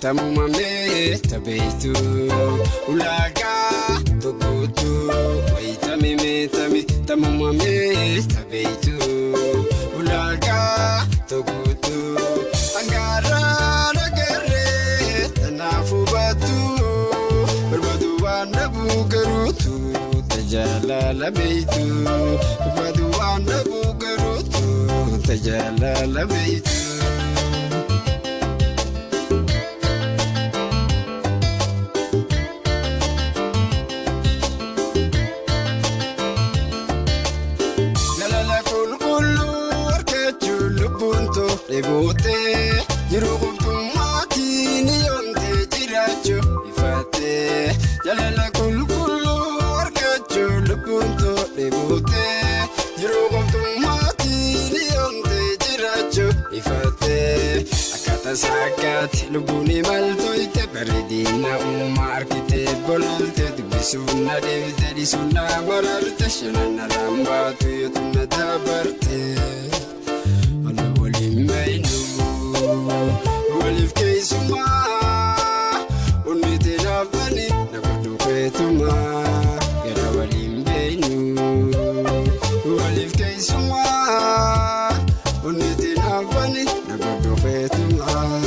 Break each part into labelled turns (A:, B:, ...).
A: Tamumame tabeetu ulaagaa tokkotu wayitamime tami tamumame tabeetu ulaagaa tokkotu angaaraa nagarree tanaaf hubattu barbaadu waan dhabuu garuutu tajaajila beektu barbaadu waan dhabuu garuutu tajaajila beektu. Dheebootee yeroo qoftummaatiin yoomtee jiraachuu ifaatee jaalala qulqulluu argachuu lubbuun too dheebootee yeroo qoftummaatiin yoomtee jiraachuu ifaatee akkaataa saakkaatti lubbuun imaltooyte bareedina uumaa argitee bololtee dubbisuun na deebitee dhiisuun na mararte shanana rambaatu yootu na dabarte. Waliif keessumaa onnee laafani na godhu keetumaa gara waliin beenu. Waliif keessumaa onnee laafani na godhu keetumaa.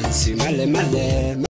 A: Ansi male male.